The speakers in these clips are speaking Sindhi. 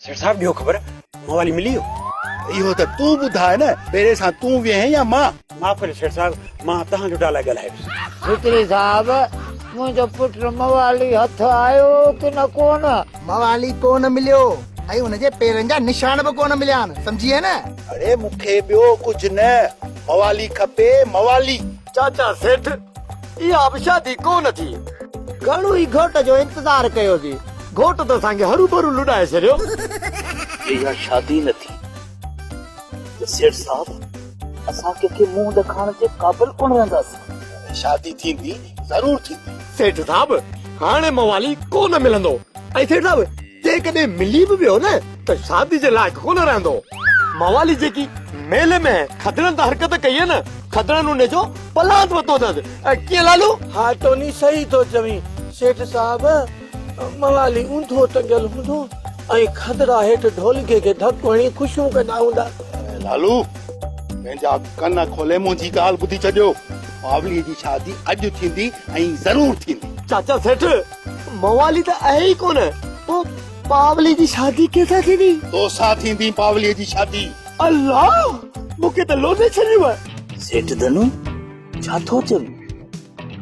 سيٺ صاحب ڏيو خبر موالي ملي ويو. اهو ته تون ٻڌاء نه پهرين سان تون ويهين يا مان. معاف ڪجو سيٺ صاحب مان توهان جو ڊالا ڳالهائي ويس. فڪري صاحب منهنجو پٽ موالي هٿ آيو ڪي نه ڪونه. موالي ڪونه مليو ۽ ان جي پيرن جا نشان به ڪونه مليا آهن سمجهي نه. اڙي مون کي ٻيو ڪجهه نه موالي کپي موالي. چاچا سيٺ اها به شادي ڪو نه ٿي. گهڻو ئي گهوٽ جو انتظار ڪيوسين. گهوٽ ته اسان کي هروڀرو لڏائي ڇڏيو. جي اها شادي نه ٿي ته سيٺ صاحب اسان ڪنهن کي منهن ڏکائڻ جي قابل ڪونه رهنداسين. شادي ٿيندي ضرور ٿيندي. سيٺ صاحب هاڻي موالي ڪو نه ملندو ۽ سيٺ صاحب جيڪڏهن ملي به ويو نه ته شادي جي لائق ڪونه رهندو. موالي جيڪي ميلي ۾ کدڙن تان حرڪت ڪئي آهي نه، کدڙن ان جو پلاند ورتو اٿس. ڪيئن لالو؟ ها ٽوني صحيح ٿو چوين. سيٺ صاحب موالي اونڌو ٽنگيل هوندو ۽ کدڙا هيٺ ڍولڪي کي ڌڪ هڻي خوشيون ڪندا هوندا. لالو پنهنجا ڪن کولي منهنجي ڳالهه ٻڌي ڇڏيو. پاوليء جي شادي اڄ ٿيندي ۽ ضرور ٿيندي. چاچا سيٺ موالي ته آهي ئي ڪونه، پوء پاولي جي شادي ڪنهن سان ٿيندي؟ توسان ٿيندي پاوليء جي شادي. الله! مون کي ته لوڏي ڇڏيو. سيٺ ڌنو، ڇا ٿو چوين؟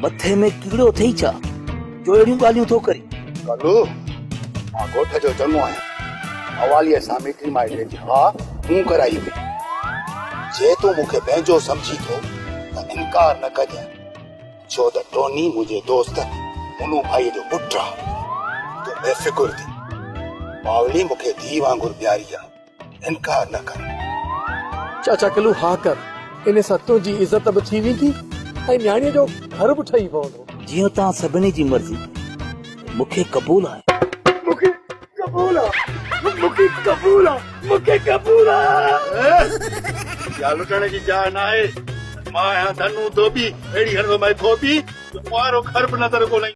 مٿي ۾ ڪيڙو اٿئي ڇا، جو اهڙيون ڳالهيون ٿو ڪرين؟ ڪلو، مان ڳوٺ جو چڱو آهيان. مواليء سان مٽي مائٽي جي ها مون ڪرائي هئي. جي تون مون کي پنهنجو سمجهين ٿو ته انڪار نه ڪجانء. ڇو ته ٽوني منهنجي دوست منو ڀائيء جو پٽ آ. تون بي فڪر ٿي. پاولي مون کي ڌيء وانگر پياري آ. انڪار نه ڪر. چاچا ڪلو ها ڪر. ان سان تنهنجي عزت به ٿي ويندي ۽ نياڻيء جو گهر به ٺهي پوندو. جيئن توهان سڀني جي مرضي. مون کي قبول آهي. مون کي قبول آ. مون کي قبول آ. مون کي قبول آ. اها لٽڻ جي جاء ناهي. مان آهيان ڌنو ڌوٻي، اهڙي هڻندومانء ٿوٻي جو ڪنوارو گهر به نظر ڪونه ايندو.